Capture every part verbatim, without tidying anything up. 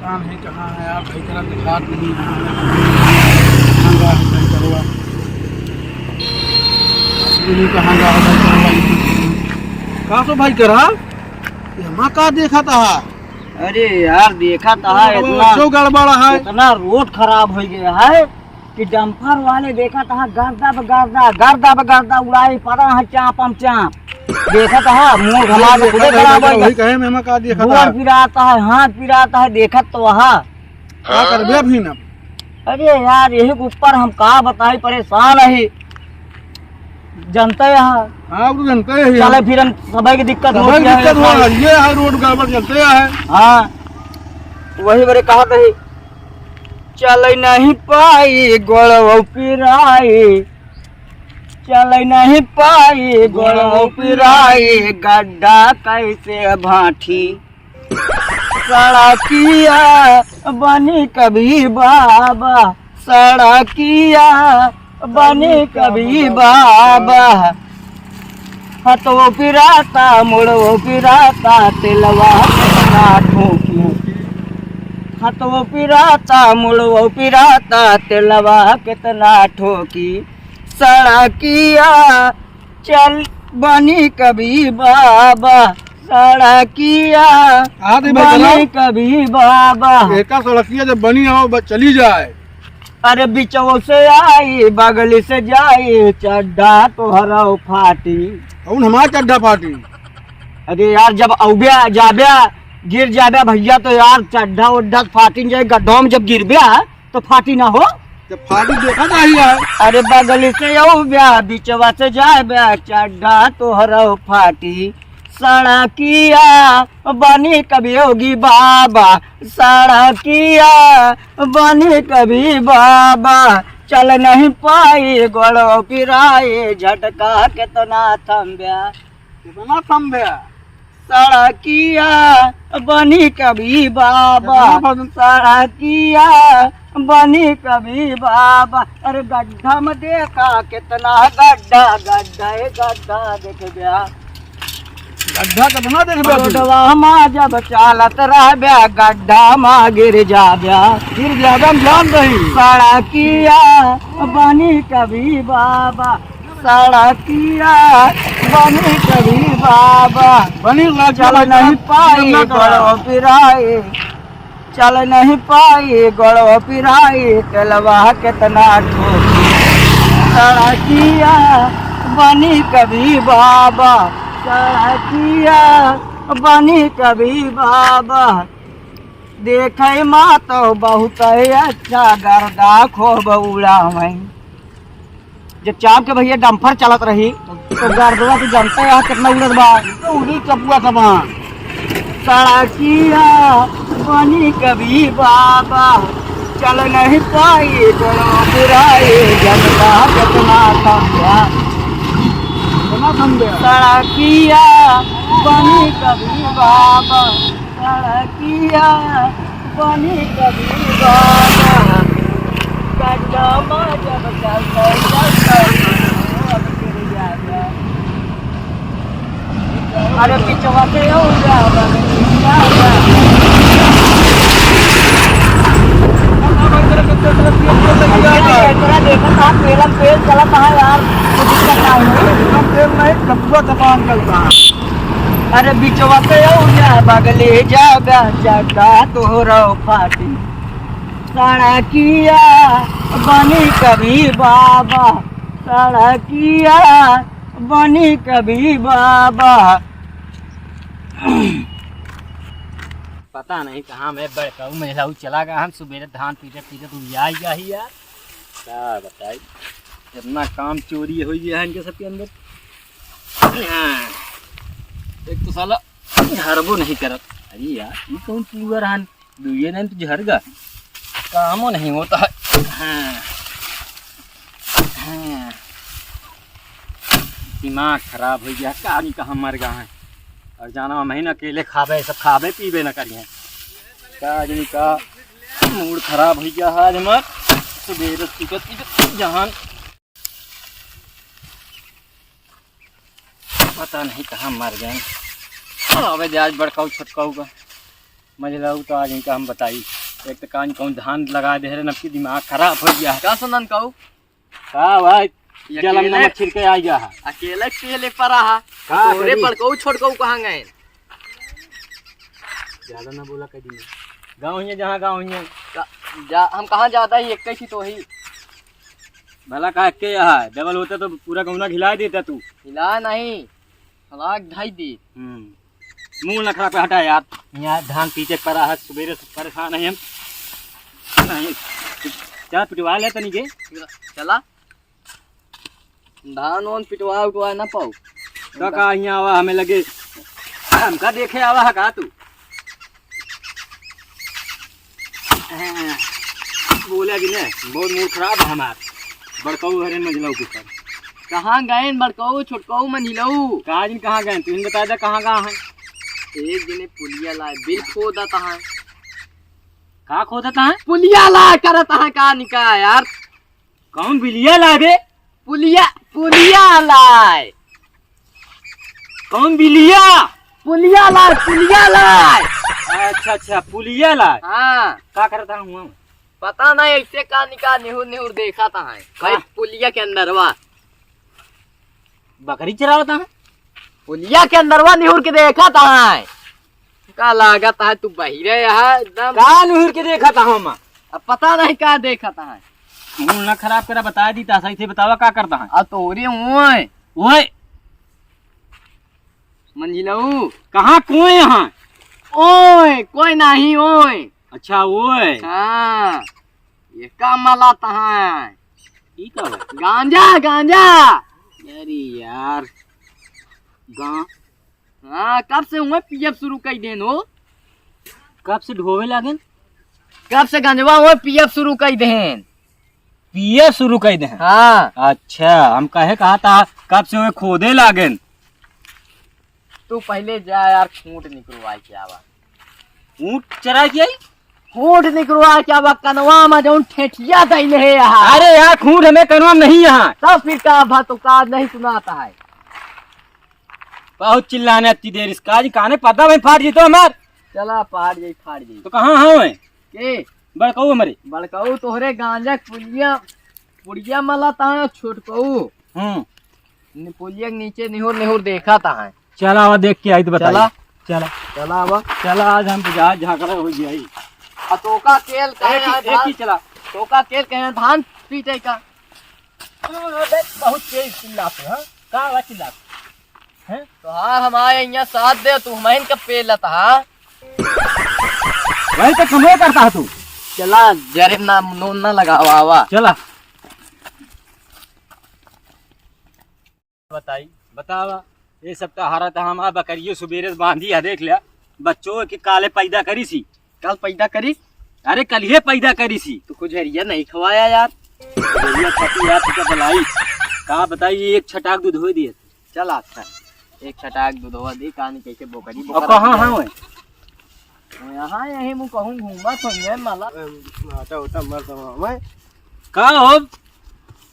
कहाँ है, कहाँ है यार, भइकरा दिखात नहीं है। कहाँ गया है भइकरवा? पता नहीं कहाँ गया है भइकरवा? का सो भइकरा? ये हमा का देखत हा? अरे यार, देखत हा, इतना जो गड़बड़ है। इतना रोड खराब होइ गया है कि डंपर वाले देखत हा, गर्दा ब गर्दा, गर्दा ब गर्दा उड़ाई पड़ा है, चापम चाप। देखत हा, मूड़ घमा के खुदे खराब होइ गया। वही कहे में हमा का देखत हा? गोड़ पिरात है, हाथ पिरात है, देखत तो हा। का करबे अभी ना? अरे यार, यही के ऊपर हम का बताई, परेशान ही, जनते हा। हाँ, वो तो जनते ही चले हम। फिर हम सबई के दिक्कत सबई होत के है, दिक्कत हो रही है, हर रोड गड़बड़ चलते है। हाँ, वही बरे कहत ही, चले नहीं पाई गोड़वा पिराई, चले नहीं पाई गोड़वा पिराई, गड्ढा कैसे भाठी। सड़किया बनी कभी बाबा, सड़किया बनी कभी बाबा। हथवो पिराता, मुड़वो पिराता, तेलवा कितना ठोकी। हथवो पिराता, मुड़वो पिराता, तेलवा कितना ठोकी। सड़किया चल बनी कभी बाबा, सड़किया आ दे भाई बनी चलाओ। कभी बाबा। एका सड़किया जब बनी हो, ब-, चली जाए। अरे बिचवो से आई, बगली से जाई, चड्ढा तोहरो फाटी। कौन हमार चड्ढा फाटी? अरे यार, जब अउब्या, जाब्या, गिर जाब्या भइया, तो यार चड्ढा उड्ढा फाटी जाए, गड्ढों में जब गिरब्या, तो फाटी ना हो? जब फाटी देखा नाही है। अरे बगली से अउब्या, बिचवा से जाब्या, चड्ढा तोहरो फाटी। सड़किया बनी कभी होगी बाबा, सड़किया बनी कभी बाबा। चल नहीं पाई गोड़ो पिराई, झटका कितना थम्ब्या। कितना थम्ब्या? सड़किया बनी कभी बाबा, कितना बन- सड़किया बनी कभी बाबा। अरे गड्ढा में देखा कितना गड्ढा, गड्ढा, ए गड्ढा देखब्या। गड्ढा कितना देखब्या तू? रोडवा मा जब चालत रहब्या, गड्ढा मा गिर जाब्या। गिर जाब्या, हम जान रही। सड़किया बनी कभी बाबा, सड़किया बनी कभी बाबा। बनी सड़किया चल बनी नहीं कभी पाई बाबा। गोड़ो पिराई, चल नहीं पाई गोड़ो पिराई, तेलवा कितना ठोकी। सड़किया बनी कभी बाबा, सड़किया बनी कभी बाबा। देखे मा तो बहुत अच्छा गर्दा खूब उड़ावै। जब चाप के भइया डंपर चलत रही, तो गर्दवा तो जनते हैं कितना उड़त बा। तो उड़ी चपुआ समान। सड़किया बनी कभी बाबा, चल नहीं पाई कोनो बुराई, जनता कितना थम्ब्या। कितना थम्ब्या? सड़किया बनी कभी बाबा, सड़किया बनी कभी बाबा, गड्ढा मा जब चलते, चलते, अब गिर जाता। अरे पिछवा से हो जा, जा, जा। अरे एकरा देखत आप मेला में तेल चलत है यार, कुछ दिक्कत ना हो। हम तेल नहीं, चपुआ चपान चलता है। अरे बिचवा से औजा बगले जाबा, चड्ढा तोहरो फाटी। सड़किया बनी कभी बाबा, सड़किया बनी कभी बाबा। पता नहीं कहाँ मैं बड़काऊ मेहलाऊ चला गया। हम सुबेरे धान पीटे पीटे तू आई गया ही यार। का बताई, इतना काम चोरी होइ गया है इनके सबके अंदर। एक तो साला झरबो नहीं करत। अरे यार, ये कौन चूहा रहन? दुइये दिन तो झर गा, कामो नहीं होता है। हाँ। हाँ। दिमाग खराब होइ गया, का नहीं कहाँ मर गया है। और जाना हम ही न अकेले खाबे, सब खाबे पीबे न करिए। का आदमी का मूड खराब होइ गया है आज हमार। सुबेरे पीबे पीबे जहान पता नहीं कहाँ मर गए। अबे आज बड़काऊ छोटकाऊ का मझलाऊ तो आज इनका हम बताई। एक तो कान कौन धान लगा दे रहे, नबकी दिमाग खराब हो गया है। का सुनन कहू? का भाई, ये जलम अकेले, नमक छिड़के आ गया है। अकेले पहले परा है। का तोरे करी? बड़कऊ छोटकऊ कहाँ गए? ज्यादा ना बोला कह दी। गाँव ही है, जहाँ गाँव ही है। जा, जा, हम कहाँ जाता ही, एक ही तो ही। भला का के यहाँ है? डबल होता तो पूरा गौना हिला देता तू। हिला नहीं, हलाक ढाई दी। हम्म। मुंह नखरा पे हटा यार। यहाँ धान पीटे परा है, सुबेरे से परेशान है हम। नहीं, चला पिटवा ले तनी के। चला। धान वान पिटवा उटवा ना पाऊ। तो का यहाँ आवा हमें लगे, हमका देखे आवा है का तू? हाँ, बोला कि नहीं, बहुत मूड खराब है हमार। बड़कऊ हरे मंझिलऊ के ऊपर। कहाँ गए बड़कऊ, छोटकऊ, मंझिलऊ? का जिन कहाँ गए? तुम बता दे कहाँ गए हैं? एक दिने पुलिया लाए, बिल खोदत हैं। का खोदत हैं? पुलिया लाए करत हैं का निका यार? कौन बिलिया लाए बे? पुलिया, पुलिया लाए। कौन बिलिया? पुलिया लाए, पुलिया लाए। अच्छा, अच्छा, पुलिया लाए। हाँ। का करत हूँ? पता नहीं, ऐसे का निका निहुर निहुर देखत हैं। का? भाई, पुलिया के अंदरवा। बकरी चरावत हैं? पुलिया के अंदरवा निहुर के देखत हैं। का लागत है तू बहिरे है एकदम। का निहुर के देखत हैं हम? अब पता नहीं का देखत है। मुंह ना खराब करा, बता दी ता सही से बतावा का करत हैं। आ तोरे ओए। ओए। मंझिलऊ। कहाँ कोई यहाँ? ओए, कोई नहीं ओए। अच्छा ओए। हाँ। ये का मलत हैं? ई का बा? गांजा, गांजा। अरे यार। गा- हाँ, कब से हुए पियब शुरू कई देन हो? कब से ढोवे लागेन? कब से गंजवा हुए पियब शुरू कई देन? पियब शुरू कई देन? हाँ। अच्छा, हम कहे कहा था कब से हुए खोदे लागेन? तू पहले जा यार, खूंट निकरवा के आवा। खूंट चरा के आई? खूंट निकरवा के आवा, कनवा में जौन ठेठिया धइले है यहाँ। अरे यार, खूंट हमें कनवा में नहीं यहाँ। तब फिर का भा, तो का नहीं सुनाता है? बहुत चिल्लाने अत्ती देर इसका, आज काने पता भाई फाट जी तो हमार। चला, फाट जाई, फाट जाई। तो कहाँ है? के? बड़कऊ हमरे। बड़कऊ तोहरे गांजा पुलिया, पुड़िया मला ता छोटकऊ। हम्म। नि-, पुलिया के नीचे निहुर निहुर देखा ता है। चला आवा देख के आई तो बताई। चला। चला। चला आवा। चला आज हम जा झगड़ा हो जाई। आ तोका केल कहे एक ही, आज एक धान, ही चला। तोका केल कहे धान पीटे का। अरे बहुत तेज चिल्लाते हैं। का आवाज चिल्लाते? हैं? तोहार हमारे यहाँ साथ दे, तू हमारे इनका पेलत हा। वही तो कमवे करता है तू। चला, जरे ना नून ना लगावा, आवा। चला। बताई, बतावा। ये सब तो हारा था हमारा बकरियों सुबेरे से बांधी है, देख लिया। बच्चों के काले पैदा करी सी। कल पैदा करी? अरे कल ही पैदा करी सी। तो कुछ हरिया नहीं खवाया यार। हरिया खाती यार, तुझे बुलाई। का बताई, ये एक छटाक दूध हो दिए। चल अच्छा, एक छटाक दूधवा दे, कहानी कैसे बोकरी अब बोकरी कहाँ है। है वो? यहाँ यही मुँह कहूँ घूमा समझे मला। ए, माता होता मर दवा मैं। का हो?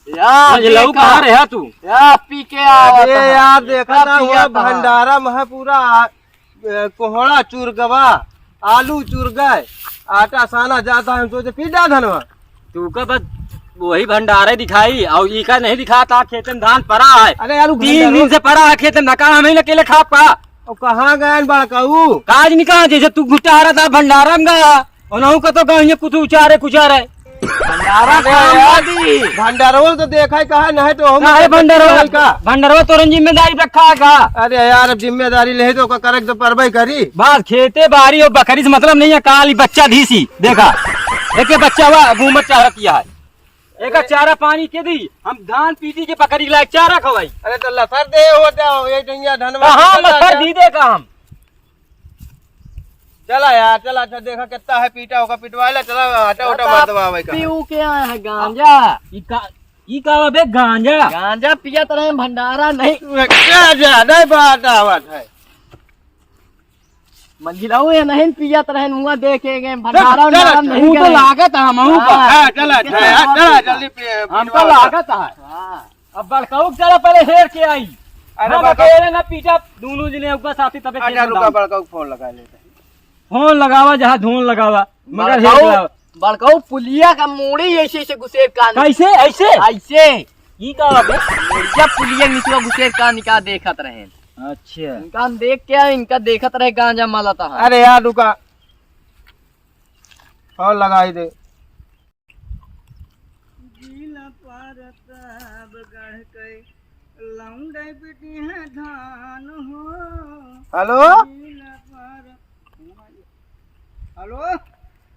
यार, आज लऊ देखा। कहाँ रहा तू? यार, पी के आवा अरे था। यार, देखा का ना पिया हुआ था? भंडारा में है पूरा, ए, कोहड़ा चूर गवा, आलू चूर गए, आटा साना जाता है, हम सोचे पी जा धनवा। तू का बस वही भंडारे दिखाई, और ई का नहीं दिखाता, खेते में धान पड़ा है। अरे यार, तीन भंडारो दिन से पड़ा है खेते में, नका हम ही अकेले खा पा। और कहाँ गए बड़काऊ? काज नहीं कहा, जैसे तू घुटा रहा था भंडारा में गया, उन्हों का तो कहीं कुछ उचारे कुचारे। भंडारा अरे काम यार, कर दी। भंडारवा तो देखा ही कहा, नहीं तो हम नहीं, भंडारवा, का? भंडारवा तोरन जिम्मेदारी रखा है का? अरे यार, अब जिम्मेदारी ले तो का करे तो परबे करी। बस खेते बारी और बकरी से मतलब नहीं है, काली बच्चा धीसी। देखा, एक बच्चा हुआ घूमत चाह रखी है। एक चारा पानी के दी, हम धान पीटी के बकरी लायक चारा खवाई। अरे तो लसर दे हो जाओ, ये जइया धनवा कहाँ लसर दी दे का हम? चला यार, चला, अच्छा देखा कितना है पीटा होगा, पिटवा ले, चला, आटा उटा मार दबावे का। पीऊ के आया है गांजा। ई का, ई का बे गांजा? गांजा पियत रहे भंडारा नहीं। क्या ज्यादा बात आवत है? मंझिलाऊ ये नहीं पियत रहे, हुआ देखे गए भंडारा चला, उंडारा चला, नहीं तू तो करे। लागत है, हम हूँ का। हाँ। हाँ, चला, चला, चला, जल्दी पी-, हमको पिटवा। लागत है। हाँ। अब बड़काऊ के चला पहले हेर के आई। अरे हम बड़काऊ। अकेले ना पीटा, दोनों जने ऊपर साथी तबे अच्छा, खेत में रुका, डाल। बड़काऊ के फोन लगा लेते हैं। फोन लगावा जहाँ धोन लगावा, मगर बड़काऊ, हेड लावा। बड़काऊ पुलिया का मूड़ी ऐसे ऐसे घुसेर कान। कैसे? ऐसे? ऐसे। ई का बात है? मुड़िया पुलिया निचवा घुसेर कान निका देखत रहे। अच्छा। इनका हम देख के, इनका देखत रहे गांजा मलता है। अरे यार रुका, फोन लगाई दे। जिला पार तब गढ़ के लौंडे बिटिया धान हो। हेलो? जिला पार, हेलो?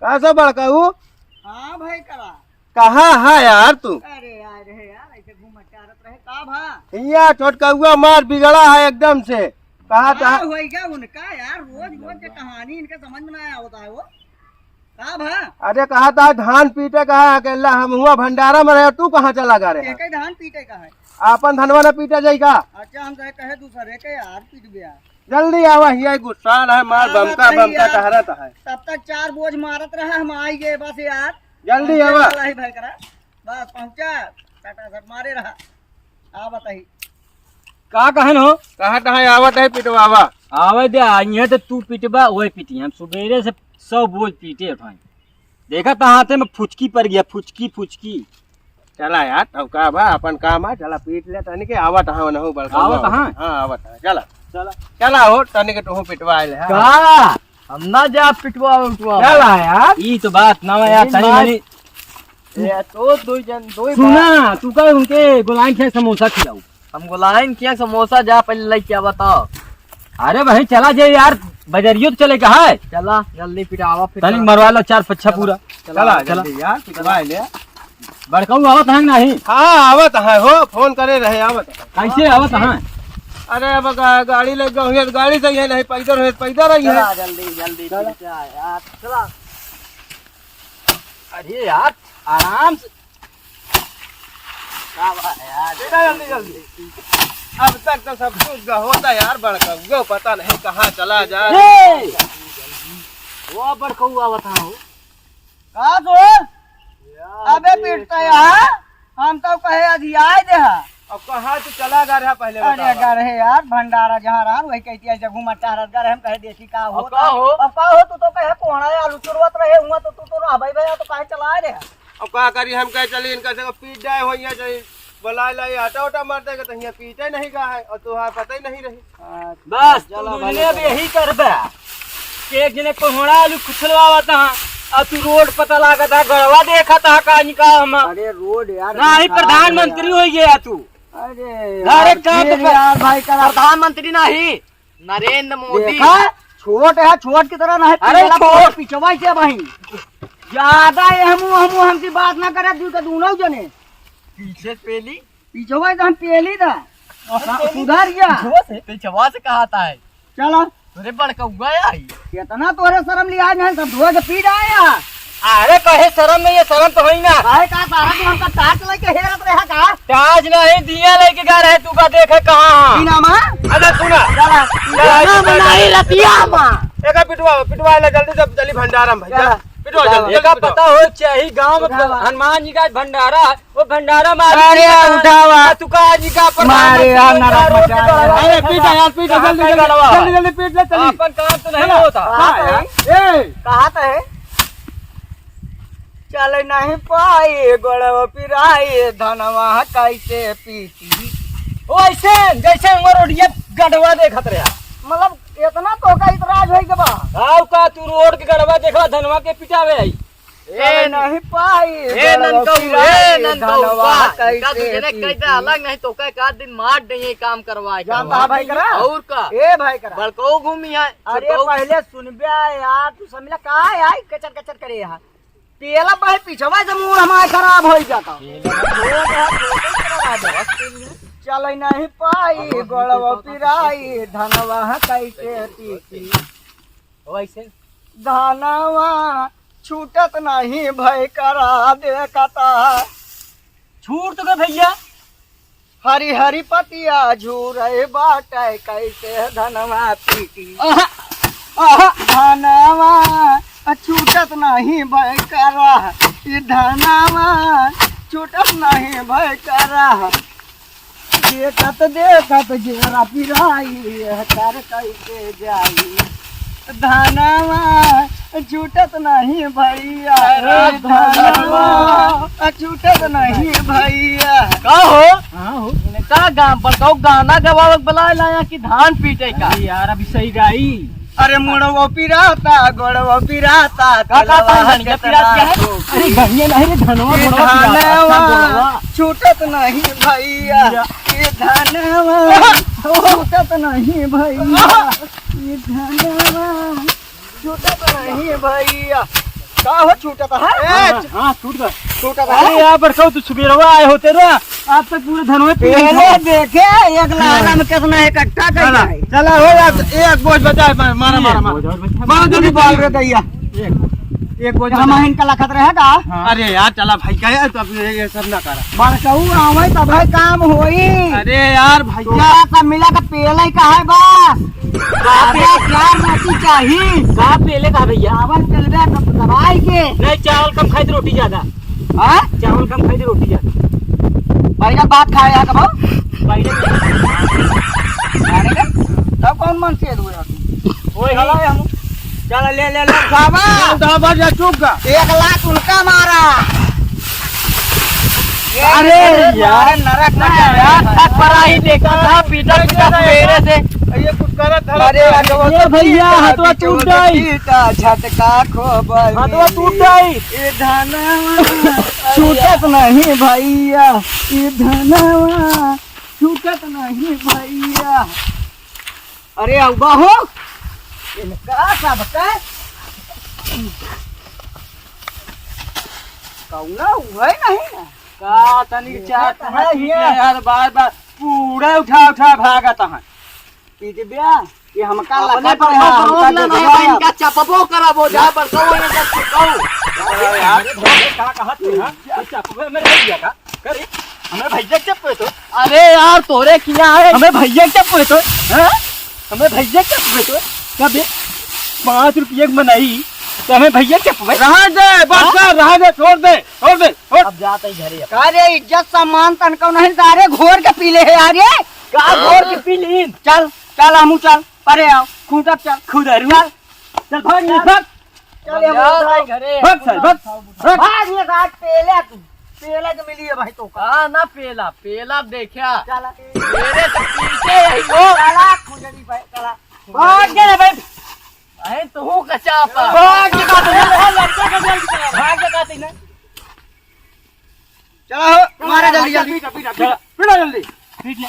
का सब बड़काऊ? हाँ भाई करा। कहाँ है यार तू? अरे यार, रे यार, ऐसे घूमत टहरत रहे, का भा? हिया छोटकउआ मार बिगड़ा है एकदम से। कहा का था? होई का उनका यार, रोज रोज के कहानी इनके समझ में ना आवता है वो। का भा? अरे कहा था धान पीटे का है अकेला, हम हुआ भंडारा में रहे, तू कहाँ चला गा रहे? के के धान पीटे का है? आपन धनवा न पीटे जाई का? अच्छा, हम कहे, कहे दूसरे के यार पीट गया। जल्दी आवा, हिया गुस्सा है मार, आवा बमका तही बमका यार। टहरत है। तब तक चार बोझ मारत रहा, हम आई गए बस यार। जल्दी पहुंचे आवा। वाला ही भाई करा। बस पहुंचा, सटासट मारे रहा। आवा तही। का कहन हो? कहा तहा आवत है पिटवावा। आवे दे, आइए तो तू पिटबा, वही पिटी। हम सुबेरे से सौ बोझ पीटे उठाई। देखा तो हाथे में फुचकी पड़ गया, फुचकी, फुचकी। चला यार, तब का बा, अपन काम है, चला पीट ले तनी के, आवत हाँ, नहु बड़का आवत बा। हाँ? हाँ, आवत हाँ, चला। चला। चला हो, तनी के तोहू पिटवा ले, हाँ। का? हम ना जा पिटवा उटवा। चला यार। ई तो बात ना है यार, ई तनी बात मनी। ए, तो दो जन, दो ही सुना, बात। तू का उनके गोलाइन के समोसा खिलाऊ? हम गोलाइन किया समोसा जा पहले लेके आवा तो। अरे भाई चला जे यार, बजरियो तो चले का है। चला जल्दी पिटावा फिर तनी चला। मरवा लो चार पच्छा चला, पूरा। चला, चला, चला। जल्दी यार, पिटवा ले। बड़काऊ आवत है नहीं? हाँ, आवत है हो, फोन करे रहे, आवत है। कैसे आवत है? अरे अब गा-, गाड़ी लग गई है, गाड़ी से ये नहीं, पैदल है, पैदल रही है। चला जल्दी, जल्दी चला। पहुंचा यार, चला। अरे यार, आराम से। का बा यार? बेटा, जल्दी, जल्दी। अब तक तो सब कुछ ग-, होता यार, बड़का, वो पता नहीं कहाँ चला जा। ए! वो बड़कऊ आवत हो। का सो? यार, अबे ये पीटता तो यार, हम तो कहे अधियाए दे हा। अब कहाँ तू चला गा रहा पहले अरे बता। गा रहे यार, भंडारा जहाँ रहा, वही कहती है, जब घूमत टहरत गा रहे, हम कहे देखी का अब होता। का हो? अब का हो, तू तो कहे कोहड़ा आलू चुरवत रहे हुआ, तो तू तो रहबे भैया, तो काहे चला रहे? अब का करी, हम कहे चली इनका से पीट जाए हो, यहाँ जाए, बुला लाई, आटा उटा मार देगा, तो यहाँ पीटे नहीं का है, और तुहार पता ही नहीं रही। बस, तू चला, दुनिया भले में यही करबे कि एक जने कोहड़ा आलू खुछलवावत हा, और तू रोड पता लागत हा, गड़वा देखत हा, का निका हम। अरे रोड यार, नहीं, खराब है प्रधानमंत्री यार। हो गया तू। अरे अरे यार, काम फिर तो कर। यार भाई का प्रधानमंत्री नहीं, नरेंद्र मोदी। देखा, छोट है, छोट की तरह नहीं, अरे पीला छोट। पिछवा से भाई। ज्यादा ये हमू, हमू हमकी बात ना करे, दू के दोनों जने। पीछे से पेली। पिछवा से हम पेली था। सुधर गया। पिछवा से? पिछवा से कहा था है? चला। अरे बड़कउआ आई। कितना तोरे शर्म लिहाज नहीं, सब धोए के पी जाए यार। अरे कहे शर्म नहीं है, शर्म तो होई ना। काहे का सारा दिन हमका टार्च लेके हेरत रहा का? टार्च नहीं, दिया लेके गा रहे, तू का देखे कहाँ हाँ? बिना माँ? अरे सुना। चला। चला, बिना माँ नहीं, लतिया माँ। एका पिटवा, पिटवा ले जल्दी से, चली भंडारा में भाई, चला। जा। पिटवा जल्दी, एका जल्दी पिटवा। पता हो चाही गाँव में उठावा। हनुमान जी का भंडारा, वो भंडारा मार अरे दिया। उठावा। तू का जी का प्रधानमंत्री मारे यार, हो, नरक रोड पे मचा गड़वा दिया। अरे देखा पीटा था। यार, पीटा, कहाँ जल्दी, पे जल्दी, गड़वा? जल्दी, जल्दी पीट ले, चली। आपन काम तो नहीं हाँ, होता। हाँ, ए। कहा तो है? चल नहीं पाई गोड़वा पिराई, धनवा कैसे पीटी? ओ ऐसे, जैसे वो रोडिया गड़वा देखत रहा। मतलब, इतना तो का इतराज होई के बा? आओ का तू रोड के गड़वा देखा, धनवा के पिटावे आई? ए, नहीं पाई, ए, गड़वा ननकऊ, पिराई, ए, ननकऊ, धनवा वाह, इनका कैसे तू जने कह दे पीटी? अलग नहीं तो का, का दिन मार दे ये काम करवाए, जानता करवाए। भाई करा? और का? ए भाई करा। बड़कऊ घूमी है, अरे छोटऊ। पहले सुनबे यार, तू समझला का है यार, कचर कचर करे यार। पेला भाई पिछवा से मूड हमार खराब हो जाता। चल नहीं पाई, गोड़वा पिराई, धनवा कैसे पीटी? वैसे? धनवा छूटत नहीं भय करा देखता। छूट तो गए भैया। हरी हरी पतिया झूरे बाटे, कैसे धनवा पीटी। आहा, आहा। धनवा छूटत नहीं भय करा, ई धनवा छूटत नहीं भय करा। देखत देखत जेरा पिराई, एह कर कैसे जाई। धनवा छूटत नहीं भैया, अरे ए धनवा। धनवा छूटत नहीं भैया। का हो? हाँ हो। का गाँव पर कहू गाना गवावे के बुलाए लाया कि धान पीटे का? अरे यार, अभी सही गाई। अरे मुड़वो पिराता, गोड़वो पिराता, का, का, का, तेलवा का, के का, का, का, अरे गंगे नहीं रे, धनवा, ये गोड़वा पिराता, धनवा गोड़वा। छूटत नहीं भैया, या। ये धनवा छूटत नहीं भैया, ये धनवा छूटत नहीं भैया। का हो छूटत है? हाँ, हाँ, छूट गए। छूटत अरे है? यार, बड़काऊ, तू सुबेरवा आए होते ना, अब तक पूरे धनवे पी गए पहले थे। देखे, एक लारा में कितना इकट्ठा कर चला, दिया है। चला, हो यार, एक बोझ बचा है, मारा, मारा, एक मारा। बोझ और बचा है। मारा, जल्दी बाल रे दैया। एक बोझ। एक बोझ हम बचा है। इनका लखत रहे का? हाँ। अरे यार, चला भाई, का है, तो अब ये, ये सब ना करा। बड़काऊ आवे तब है काम होई। अरे यार, भैया। तोरा सब मिला के पेले का है बस। का पे-, अरे, चार रोटी चाही। का पेले का भैया? चावल पेलबे दब-, दबाई के। नहीं, चावल कम खाई तो रोटी ज्यादा। हाँ? चावल कम खाई तो रोटी ज्यादा। पहले भात खाए यहाँ कबो? पहले। अरे, तब कौन मन से हुए अभी? वही। चला हम। चला, ले, ले, ले, उठावा। उठावा, जा, चुप का। एक लात उनका मारा। अरे अरे यार, नरक ना यार, यार। थक पड़ा ही देखा था, पीटा पीटा मेरे से। ये कुछ गलत धरम अरे है। यार, ये भैया, हथवा टूट गई। पीटा झटका खोबल हथवा टूट गई। ये धनवा छूटत नहीं भैया, ये धनवा छूटत नहीं भैया। अरे अउबा हो, इनका सबका कौनो उहे नहीं ना। का तनी ये चाट तो है ठीक ये। है यार, बार बार पूरा उठा उठा भागत हैं। पीट दिया, ये हमका अपने लगा पर तो है, भरोसा हमका ना तो है, दबाया। इनका चपबो करबो, जा पर कहो ये सब चुकाओ। अरे यार, का कहत है, हाँ? ये चपबे में रह गया का? करे, हमें भैया चप्पे तो। अरे यार, तोरे किया है? हमें भैया चप्पे तो, हैं? हमें भैया चप्पे तो। कब एक पाँच रुपये की बनाई, तो हमें भैया चप्पे। रहा दे, बस हाँ? कर, रहा दे, छोड़ दे, छोड़ दे, छोड़। अब जात ही घरे अब। का रे, इज्जत सम्मान तनको नहीं, सारे घोर के पी ले है यार ये। का घोर के पी लीन? चल, चल, हमू चल, परे आओ, खूंटब चल। खुद अरुआ। चल। चल, भाग, चल। भाग। चल, हम जा उधर भाई घरे। भाग, साल, भाग, भाग। भाग, ये रात पेला तू। पेला के मिली है भाई तो का। हाँ, ना पेला, पेला देखा। चला। मेरे से पीछे यही हो। चला, खुजली भाई, चला। भाग जा रे भाई। अरे, तू कच्चा पा। भाग जा, भाग जा, भाग जा, भाग जा, भाग जा। चला हो, मारा जल्दी, जल्दी। पीटा, पीटा, पीटा, पीटा जल्दी। पीट ले।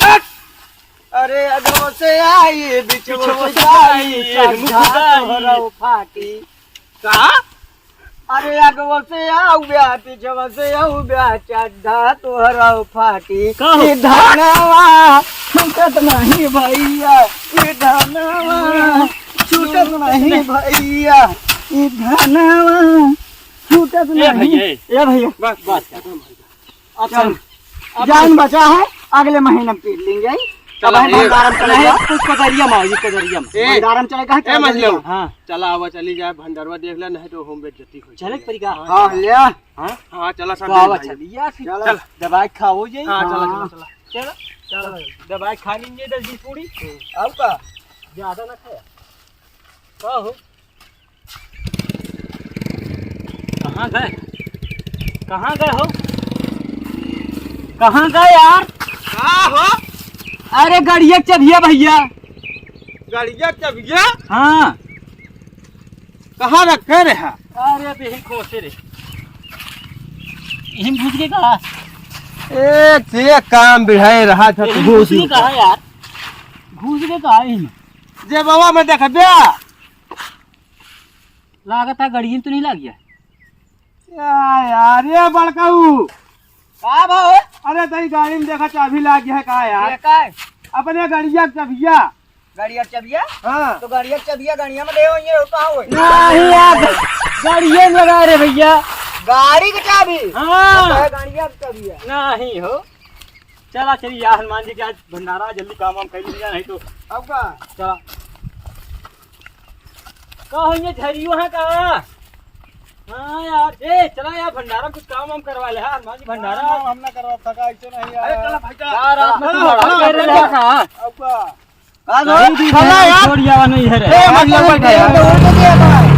अरे, अगवो से आई, बिचवो से आई, मुँह फुटाई। तोहरा फाटी। का? अरे, अगवो से आऊ ब्या, पिछवो से आऊ ब्या, चड्ढा तोहरा फाटी। का हो? ई धनवा छूटत नहीं भैया, ई धनवा छूटत नहीं भैया, ई धनवा छूटत ए नहीं। भैया, ए। ए भैया। बस, बस। अच्छा, चल। अब जान बचा है, अगले महीने में पीट लेंगे, आई। चला, अब हम ए, भंडारा में चला, चलेगा। ए, कुछ कदरिया में आओ, ये कदरिया में। ए, भंडारा में चलेगा, ए, चलेगा। मजलू। हाँ। चला, आवा, चली जाए, भंडारवा देख ले, नहीं तो हम बेइज्जती हो चले जाएगी। परी का? हाँ, हाँ। ले। हाँ? हाँ, चला, सब तो आवा, भाई। चल, यार, फिर चला। चल, दवाई खाओ जाई। हाँ, चला, हाँ। चला, चला। चला, चला, दवाई खा लेंगे, दस बीस पूरी। हम्म। अब का? ज्यादा ना खाया। का हो? कहाँ गए? कहाँ गए हो? कहाँ गए यार? का हो? अरे, गड़िया के चबिया भैया। गड़िया के चबिया? हाँ। कहाँ रखे रहे? अरे, अब यहीं खोसे रे। यहीं घुस के कहा? ए, से काम बिढ़ाए रहा था, तो यहीं घुस घुस के ही कहा यार? घुस के कहा यहीं? जे बाबा में देख बे। लागत है गड़ियन तो नहीं लाग गया। या यार, ये बड़काऊ। का भाव? अरे, तई गाड़ी में देखा, चाबी लाग गया है का यार? ये का है? अपने गड़िया के चबिया। गड़िया के चबिया? हाँ। तो गड़िया के चबिया गड़िया में दे होइए, और कहाँ होई? नहीं यार, गाड़िये में लगा रे भैया। गाड़ी के चाबी? हाँ। तो है गड़िया के चबिया। नहीं हो। चला, चली यार, हनुमान जी के आज भंडारा, जल्दी काम वाम कर लीजिए, नहीं तो। अब का? चला। का हो ये झरियो है का? हाँ यार, ए, चला यार, भंडारा में कुछ काम वाम करवा ले, हाँ, हनुमान जी भंडारा। हाँ, हम ना करवा सका, ऐसे नहीं यार। अरे, चला भाई, चला। यार, आप में चला, तुम लड़ाई चला, कर रहे चला। हो, हाँ। अब का? आज हो, नहीं दी साला है, यार। छोड़ जावा नहीं है रे। ए, मत लगा, ए, तो उल्टे दिया था।